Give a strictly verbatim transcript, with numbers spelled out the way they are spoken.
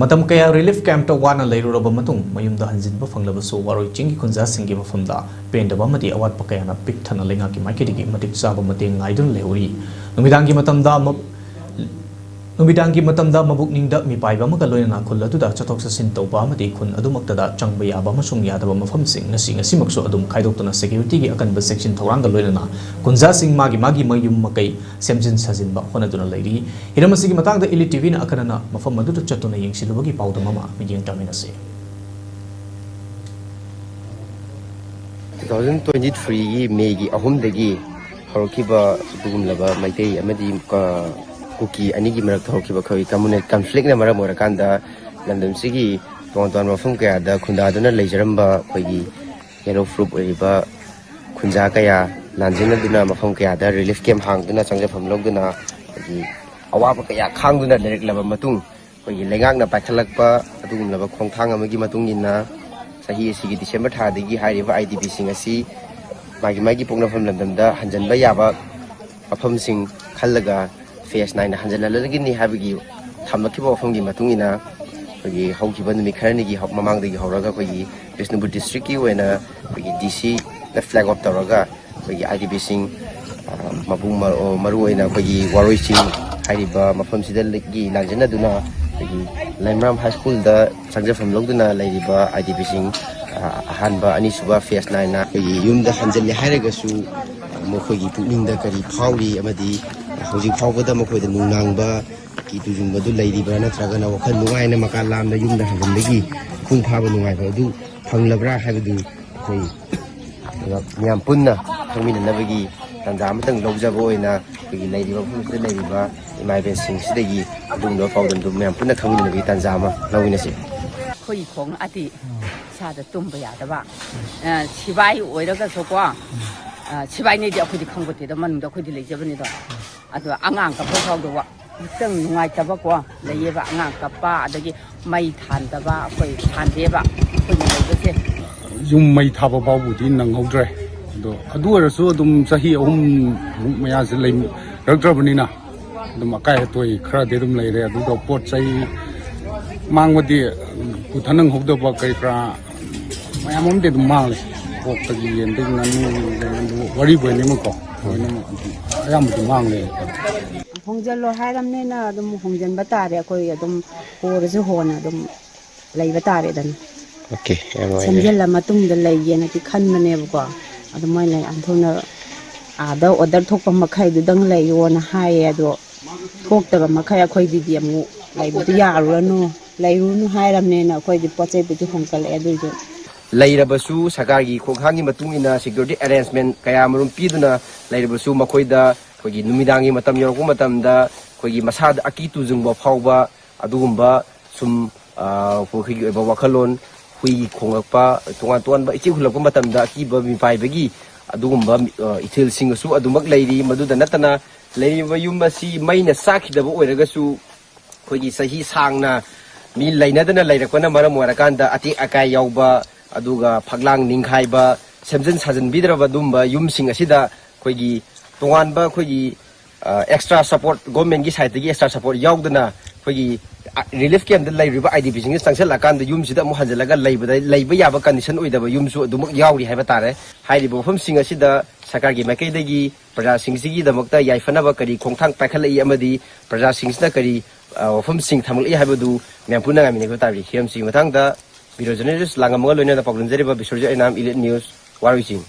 ꯃꯇꯝ ꯀꯌꯥ ꯔꯤꯂꯤꯐ ꯀꯦꯝꯞꯇ ꯋꯥꯅ ꯂꯩꯔꯨꯔꯕ ꯃꯇꯨꯡ ꯃꯌꯨꯝꯗ ꯍꯟꯖꯤꯟꯕ ꯐꯪꯂꯕꯁꯨ, ꯋꯥꯔꯣꯏ ꯆꯤꯡꯒꯤ ꯈꯨꯟꯖꯥꯁꯤꯡꯒꯤ ꯃꯐꯝꯗ ꯄꯦꯟꯗꯕ ꯑꯃꯗꯤ ꯑꯋꯥꯠꯄ ꯀꯌꯥꯅ ꯄꯤꯛ ꯊꯟꯅ ꯂꯩꯉꯥꯛꯀꯤ ꯃꯥꯏꯀꯩꯗꯒꯤ ꯃꯇꯤꯛ ꯆꯥꯕ ꯃꯇꯦꯡ ꯉꯥꯏꯗꯨꯅ ꯂꯩꯍꯧꯔꯤ꯫ ꯅꯨꯃꯤꯗꯥꯡꯒꯤ ꯃꯇꯝꯗ ꯃ-, ꯅꯨꯃꯤꯗꯥꯡꯒꯤ ꯃꯇꯝꯗ ꯃꯕꯨꯛꯅꯤꯡꯗ ꯃꯤꯄꯥꯏꯕ ꯑꯃꯒ ꯂꯣꯏꯅꯅ ꯈꯨꯜ ꯑꯗꯨꯗ ꯆꯠꯊꯣꯛ ꯆꯠꯁꯤꯟ ꯇꯧꯕ ꯑꯃꯗꯤ ꯈꯨꯟ ꯑꯗꯨꯃꯛꯇꯗ ꯆꯪꯕ ꯌꯥꯕ ꯑꯃꯁꯨꯡ ꯌꯥꯗꯕ ꯃꯐꯝꯁꯤꯡ ꯉꯁꯤ ꯉꯁꯤꯃꯛꯁꯨ ꯑꯗꯨꯝ ꯈꯥꯏꯗꯣꯛꯇꯨꯅ ꯁꯦꯀ꯭ꯌꯨꯔꯤꯇꯤꯒꯤ ꯑꯀꯟꯕ ꯆꯦꯛꯁꯤꯟ ꯊꯧꯔꯥꯡꯒ ꯂꯣꯏꯅꯅ ꯈꯨꯟꯖꯥꯁꯤꯡ ꯃꯥꯒꯤ ꯃꯥꯒꯤ ꯃꯌꯨꯝ ꯃꯀꯩ ꯁꯦꯝꯖꯤꯟ ꯁꯥꯖꯤꯟꯕ ꯍꯣꯠꯅꯗꯨꯅ ꯂꯩꯔꯤ꯫ ꯍꯤꯔꯝ ꯑꯁꯤꯒꯤ ꯃꯇꯥꯡꯗ ꯏꯂꯤꯠ ꯇꯤꯚꯤꯅ ꯑꯈꯟꯅꯅ ꯃꯐꯝ ꯑꯗꯨꯗ ꯆꯠꯇꯨꯅ ꯌꯦꯡꯁꯤꯜꯂꯨꯕꯒꯤ ꯄꯥꯎꯗꯝ ꯑꯃ ꯃꯤꯠꯌꯦꯡ ꯇꯥꯃꯤꯟꯅꯁꯤ꯫ ꯇꯨ ꯊꯥꯎꯖꯟ ꯇ꯭ꯋꯦꯟꯇꯤ ꯊ꯭ꯔꯤꯒꯤ ꯃꯦꯒꯤ ꯑꯍꯨꯝꯗꯒꯤ ꯍꯧꯔꯛꯈꯤꯕ ꯑꯗꯨꯒꯨꯝꯂꯕ ꯃꯩꯇꯩ ꯑꯃꯗꯤ, ꯑ, ꯀꯨꯀꯤ ꯑꯅꯤꯒꯤ ꯃꯔꯛꯇ ꯍꯧꯔꯛꯈꯤꯕ ꯑꯩꯈꯣꯏ ꯀꯝꯃꯨꯅꯦꯜ ꯀꯟꯐ꯭ꯂꯤꯛꯅ ꯃꯔꯝ ꯑꯣꯏꯔꯀꯥꯟꯗ ꯂꯝꯗꯝꯁꯤꯒꯤ ꯇꯣꯉꯥꯟ ꯇꯣꯉꯥꯟꯕ ꯃꯐꯝ ꯀꯌꯥꯗ ꯈꯨꯟꯗꯥꯗꯨꯅ ꯂꯩꯖꯔꯝꯕ ꯑꯩꯈꯣꯏꯒꯤ ꯌꯦꯂꯣ ꯐꯨꯔꯨꯞ ꯑꯣꯏꯔꯤꯕ ꯈꯨꯟꯖꯥ ꯀꯌꯥ ꯂꯥꯟꯖꯦꯟꯅꯗꯨꯅ ꯃꯐꯝ ꯀꯌꯥꯗ ꯔꯤꯂꯤꯐ ꯀꯦꯝꯞ ꯍꯥꯡꯗꯨꯅ ꯆꯪꯖꯐꯝ ꯂꯧꯗꯨꯅ ꯑꯩꯈꯣꯏꯒꯤ ꯑꯋꯥꯕ ꯀꯌꯥ ꯈꯥꯡꯗꯨꯅ ꯂꯩꯔꯛꯂꯕ ꯃꯇꯨꯡ ꯑꯩꯈꯣꯏꯒꯤ ꯂꯩꯉꯥꯛꯅ ꯄꯥꯏꯈꯠꯂꯛꯄ ꯑꯗꯨꯒꯨꯝꯂꯕ ꯈꯣꯡꯊꯥꯡ ꯑꯃꯒꯤ ꯃꯇꯨꯡ ꯏꯟꯅ ꯆꯍꯤ ꯑꯁꯤꯒꯤ ꯗꯤꯁꯦꯝꯕꯔ ꯊꯥꯗꯒꯤ ꯍꯥꯏꯔꯤꯕ ꯑꯥꯏ ꯗꯤ ꯄꯤꯁꯤꯡ ꯑꯁꯤ ꯃꯥꯒꯤ ꯃꯥꯒꯤ ꯄꯣꯛꯅꯐꯝ ꯂꯝꯗꯝꯗ ꯍꯟꯖꯤꯟꯕ ꯌꯥꯕ ꯃꯐꯝꯁꯤꯡ ꯈꯜꯂꯒ ꯐꯦꯁ ꯅꯥꯏꯅ ꯍꯟꯖꯤꯜꯍꯜꯂꯒꯅꯤ ꯍꯥꯏꯕꯒꯤ ꯊꯝꯂꯛꯈꯤꯕ ꯋꯥꯐꯝꯒꯤ ꯃꯇꯨꯡ ꯏꯟꯅ ꯑꯩꯈꯣꯏꯒꯤ ꯍꯧꯈꯤꯕ ꯅꯨꯃꯤꯠ ꯈꯔꯅꯤꯒꯤ ꯍꯧ-, ꯃꯃꯥꯡꯗꯒꯤ ꯍꯧꯔꯒ ꯑꯩꯈꯣꯏꯒꯤ ꯕꯤꯁꯅꯨꯄꯨꯔ ꯗꯤꯁꯇ꯭ꯔꯤꯛꯀꯤ ꯑꯣꯏꯅ ꯑꯩꯈꯣꯏꯒꯤ ꯗꯤ ꯁꯤꯅ ꯐ꯭ꯂꯦꯛ ꯑꯣꯐ ꯇꯧꯔꯒ ꯑꯩꯈꯣꯏꯒꯤ ꯑꯥꯏ ꯗꯤ ꯄꯤꯁꯤꯡ, ꯑ, ꯃꯄꯨꯡ ꯃ-, ꯑꯣ, ꯃꯔꯨꯑꯣꯏꯅ ꯑꯩꯈꯣꯏꯒꯤ ꯋꯥꯔꯣꯏ ꯆꯤꯡ ꯍꯥꯏꯔꯤꯕ ꯃꯐꯝꯁꯤꯗꯒꯤ ꯂꯥꯟꯖꯦꯟꯅꯗꯨꯅ ꯑꯩꯈꯣꯏꯒꯤ ꯂꯩꯃꯔꯥꯝ ꯍꯥꯏ ꯁ꯭ꯀꯨꯜꯗ ꯆꯪꯖꯐꯝ ꯂꯧꯗꯨꯅ ꯂꯩꯔꯤꯕ ꯑꯥꯏ ꯗꯤ ꯄꯤꯁꯤꯡ, ꯑ, ꯑꯍꯥꯟꯕ, ꯑꯅꯤꯁꯨꯕ ꯐꯦꯁ ꯅꯥꯏꯅ ꯑꯩꯈꯣꯏꯒꯤ ꯌꯨꯝꯗ ꯍꯟꯖꯤꯜꯂꯦ ꯍꯥꯏꯔꯒꯁꯨ, ꯑ, ꯃꯈꯣꯏꯒꯤ ꯄꯨꯛꯅꯤꯡꯗ ꯀꯔꯤ ꯐꯥꯎꯔꯤ ꯑꯃꯗꯤ ꯍꯧꯖꯤꯛ ꯐꯥꯎꯕꯗ ꯃꯈꯣꯏꯗ ꯅꯨꯡꯅꯥꯡꯕ ꯀꯤ ꯇꯨꯖꯨꯡꯕꯗꯨ ꯂꯩꯔꯤꯕ꯭ꯔꯥ, ꯅꯠꯇ꯭ꯔꯒꯅ ꯋꯥꯈꯜ ꯅꯨꯡꯉꯥꯏꯅ ꯃꯀꯥ ꯂꯥꯝꯅ ꯌꯨꯝꯗ ꯍꯟꯖꯤꯟꯕꯒꯤ ꯃꯄꯨꯡ ꯐꯥꯕ ꯅꯨꯡꯉꯥꯏꯕ ꯑꯗꯨ ꯐꯪꯂꯕ꯭ꯔꯥ ꯍꯥꯏꯕꯗꯨ ꯑꯩꯈꯣꯏ ꯃꯌꯥꯝ ꯄꯨꯟꯅ ꯈꯪꯃꯤꯟꯅꯅꯕꯒꯤ ꯇꯥꯟꯖꯥ ꯑꯃꯇꯪ ꯂꯧꯖꯕ ꯑꯣꯏꯅ ꯑꯩꯈꯣꯏꯒꯤ ꯂꯩꯔꯤꯕ ꯃꯐꯝꯁꯤꯗ ꯂꯩꯔꯤꯕ ꯏꯃꯥ ꯏꯕꯦꯟꯁꯤꯡꯁꯤꯗꯒꯤ ꯑꯗꯨꯒꯨꯝꯂꯕ ꯄꯥꯎꯗꯝꯗꯨ ꯃꯌꯥꯝ ꯄꯨꯟꯅ ꯈꯪꯃꯤꯟꯅꯕꯒꯤ ꯇꯥꯟꯖꯥ ꯑꯃ ꯂꯧꯃꯤꯟꯅꯁꯤ꯫ ꯑꯩꯈꯣꯏꯒꯤ ꯈꯣꯡ ꯑꯗꯤ ꯏꯁꯥꯗ ꯇꯨꯝꯕ ꯌꯥꯗꯕ, ꯑ, ꯁꯤꯕꯥꯏ ꯑꯣꯏꯔꯒꯁꯨꯀꯣ, ꯑ, ꯁꯤꯕꯥꯏꯅꯦꯗꯤ ꯑꯩꯈꯣꯏꯗꯤ ꯈꯪꯕ ꯅꯠꯇꯦꯗ, ꯃꯅꯨꯡꯗ ꯑꯩꯈꯣꯏꯗꯤ ꯂꯩꯖꯕꯅꯤꯗꯣ꯫ ꯑꯗꯣ ꯑꯉꯥꯡ ꯀꯞꯄ ꯐꯥꯎꯗ ꯋꯥ-, ꯈꯤꯇꯪ ꯅꯨꯡꯉꯥꯏꯇꯕꯀꯣ ꯂꯩꯌꯦꯕ, ꯑꯉꯥꯡ ꯀꯞꯄ, ꯑꯗꯒꯤ ꯃꯩ ꯊꯥꯟꯗꯕ, ꯑꯩꯈꯣꯏ ꯊꯥꯟꯗꯦꯕ ꯑꯩꯈꯣꯏꯅ ꯂꯩꯕꯁꯦ꯫ ꯌꯨꯝ ꯃꯩ ꯊꯥꯕ ꯐꯥꯎꯕꯨꯗꯤ ꯅꯪꯍꯧꯗ꯭ꯔꯦ꯫ ꯑꯗꯣ ꯑꯗꯨ ꯑꯣꯏꯔꯁꯨ ꯑꯗꯨꯝ ꯆꯍꯤ ꯑꯍꯨꯝꯃꯨꯛ ꯃꯌꯥꯁꯦ ꯂꯩꯔꯛꯇ꯭ꯔꯕꯅꯤꯅ ꯑꯗꯨꯝ ꯑꯀꯥꯏ ꯑꯇꯣꯏ ꯈꯔꯗꯤ ꯑꯗꯨꯝ ꯂꯩꯔꯦ꯫ ꯑꯗꯨꯒ ꯄꯣꯠ ꯆꯩ ꯃꯥꯡꯕꯗꯤ ꯄꯨꯊꯅꯪꯍꯧꯗꯕ ꯀꯔꯤ ꯀꯔꯥ ꯃꯌꯥꯝ ꯑꯃꯗꯤ ꯑꯗꯨꯝ ꯃꯥꯡꯂꯦ꯫ ꯑꯣꯛꯇꯒꯤ, ꯌꯦꯟꯗꯒꯤ, ꯉꯥꯅꯨ, ꯋꯥꯔꯤꯕꯨ ꯑꯣꯏꯅꯤꯡꯕꯀꯣ, ꯂꯣꯏꯅꯃꯛ ꯑꯗꯨꯝ ꯑꯌꯥꯝꯕꯗꯤ ꯃꯥꯡꯂꯦ꯫ ꯍꯣꯡꯖꯤꯜꯂꯣ ꯍꯥꯏꯔꯝꯅꯤꯅ ꯑꯗꯨꯝ ꯍꯣꯡꯖꯤꯟꯕ ꯇꯥꯔꯦ꯫ ꯑꯩꯈꯣꯏ ꯑꯗꯨꯝ ꯍꯣꯔꯁꯨ ꯍꯣꯅ ꯑꯗꯨꯝ ꯂꯩꯕ ꯇꯥꯔꯦꯗꯅ꯫ ꯑꯣꯀꯦ, ꯌꯥꯝ ꯅꯨꯡꯉꯥꯏꯖꯔꯦ꯫ ꯁꯦꯝꯖꯤꯜꯂ ꯃꯇꯨꯡꯗ ꯂꯩꯒꯦꯅꯗꯤ ꯈꯟꯕꯅꯦꯕꯀꯣ꯫ ꯑꯗꯨ ꯃꯣꯏꯅ ꯌꯥꯝ ꯊꯨꯅ ꯑꯥꯗ ꯑꯣꯔꯗꯔ ꯊꯣꯛꯄ ꯃꯈꯩꯗꯨꯗꯪ ꯂꯩꯌꯣꯅ ꯍꯥꯏꯌꯦ꯫ ꯑꯗꯣ ꯊꯣꯛꯇꯕ ꯃꯈꯩ ꯑꯩꯈꯣꯏꯒꯤꯗꯤ ꯑꯃꯨꯛ ꯂꯩꯕꯗꯨ ꯌꯥꯔꯨꯔꯅꯨ, ꯂꯩꯔꯨꯔꯅꯨ ꯍꯥꯏꯔꯕꯅꯤꯅ ꯑꯩꯈꯣꯏꯗꯤ ꯄꯣꯠ ꯆꯩꯕꯨꯗꯤ ꯍꯣꯡꯀꯠꯂꯛꯑꯦ꯫ ꯑꯗꯨꯏꯁꯨ ꯂꯩꯔꯕꯁꯨ ꯁꯔꯀꯥꯔꯒꯤ ꯈꯣꯡꯊꯥꯡꯒꯤ ꯃꯇꯨꯡ ꯏꯟꯅ security arrangement ꯀꯌꯥ ꯑꯃꯔꯣꯝ ꯄꯤꯗꯨꯅ ꯂꯩꯔꯕꯁꯨ, ꯃꯈꯣꯏꯗ ꯑꯩꯈꯣꯏꯒꯤ ꯅꯨꯃꯤꯗꯥꯡꯒꯤ ꯃꯇꯝ ꯌꯧꯔꯛꯄ ꯃꯇꯝꯗ ꯑꯩꯈꯣꯏꯒꯤ ꯃꯁꯥꯗ ꯑꯀꯤ ꯇꯨꯖꯨꯡꯕ ꯐꯥꯎꯕ ꯑꯗꯨꯒꯨꯝꯕ ꯁꯨꯝ, ꯑ, ꯑꯩꯈꯣꯏꯒꯤ ꯑꯣꯏꯕ ꯋꯥꯈꯜꯂꯣꯟ, ꯍꯨꯏ ꯈꯣꯡꯂꯛꯄ, ꯇꯣꯉꯥꯟ ꯇꯣꯉꯥꯟꯕ ꯏꯆꯦꯛ ꯍꯨꯜꯂꯛꯄ ꯃꯇꯝꯗ ꯑꯀꯤꯕ ꯃꯤꯄꯥꯏꯕꯒꯤ ꯑꯗꯨꯒꯨꯝꯕ, ꯑ, ꯏꯊꯤꯜꯁꯤꯡꯁꯨ ꯑꯗꯨꯃꯛ ꯂꯩꯔꯤ꯫ ꯃꯗꯨꯗ ꯅꯠꯇꯅ ꯂꯩꯔꯤꯕ ꯌꯨꯝ ꯑꯁꯤ ꯃꯩꯅ ꯆꯥꯛꯈꯤꯗꯕ ꯑꯣꯏꯔꯒꯁꯨ ꯑꯩꯈꯣꯏꯒꯤ ꯆꯍꯤ ꯁꯥꯡꯅ ꯃꯤ ꯂꯩꯅꯗꯅ ꯂꯩꯔꯛꯄꯅ ꯃꯔꯝ ꯑꯣꯏꯔꯀꯥꯟꯗ ꯑꯇꯦꯛ ꯑꯀꯥꯏ ꯌꯥꯎꯕ, ꯑꯗꯨꯒ ꯐꯛꯂꯥꯡ ꯅꯤꯡꯈꯥꯏꯕ, ꯁꯦꯝꯖꯤꯟ ꯁꯥꯖꯤꯟꯕꯤꯗ꯭ꯔꯕ ꯑꯗꯨꯒꯨꯝꯕ ꯌꯨꯝꯁꯤꯡ ꯑꯁꯤꯗ ꯑꯩꯈꯣꯏꯒꯤ ꯇꯣꯉꯥꯟꯕ ꯑꯩꯈꯣꯏꯒꯤ, ꯑ, extra support, governmentꯀꯤ sideꯇꯒꯤ extra support ꯌꯥꯎꯗꯅ ꯑꯩꯈꯣꯏꯒꯤ, ꯑ, relief campꯇ ꯂꯩꯔꯤꯕ IDPꯁꯤꯡꯁꯤ ꯆꯪꯁꯤꯜꯂꯀꯥꯟꯗ ꯌꯨꯝꯁꯤꯗ ꯑꯃꯨꯛ ꯍꯟꯖꯤꯜꯂꯒ ꯂꯩꯕꯗ, ꯂꯩꯕ ꯌꯥꯕ condition ꯑꯣꯏꯗꯕ ꯌꯨꯝꯁꯨ ꯑꯗꯨꯃꯛ ꯌꯥꯎꯔꯤ ꯍꯥꯏꯕ ꯇꯥꯔꯦ꯫ ꯍꯥꯏꯔꯤꯕ ꯃꯐꯝꯁꯤꯡ ꯑꯁꯤꯗ ꯁꯔꯀꯥꯔꯒꯤ ꯃꯥꯏꯀꯩꯗꯒꯤ ꯄ꯭ꯔꯖꯥꯁꯤꯡꯁꯤꯒꯤꯗꯃꯛꯇ ꯌꯥꯏꯐꯅꯕ ꯀꯔꯤ ꯈꯣꯡꯊꯥꯡ ꯄꯥꯏꯈꯠꯂꯛꯏ ꯑꯃꯗꯤ ꯄ꯭ꯔꯖꯥꯁꯤꯡꯁꯤꯅ ꯀꯔꯤ, ꯑ, ꯋꯥꯐꯝꯁꯤꯡ ꯊꯝꯂꯛꯏ ꯍꯥꯏꯕꯗꯨ ꯃꯌꯥꯝ ꯄꯨꯟꯅ ꯉꯥꯏꯃꯤꯟꯅꯕ ꯇꯥꯕꯅꯤ꯫ ꯍꯤꯔꯝꯁꯤꯒꯤ ꯃꯇꯥꯡꯗ bureau journalist ꯂꯥꯡꯉꯝꯃꯒ ꯂꯣꯏꯅꯅ ꯄꯥꯎꯗꯝꯖꯔꯤꯕ ꯕꯤꯁ꯭ꯋꯖꯤꯠ ꯑꯣꯏꯅꯥꯝ, Elite News, ꯋꯥꯔꯣꯏ ꯆꯤꯡ꯫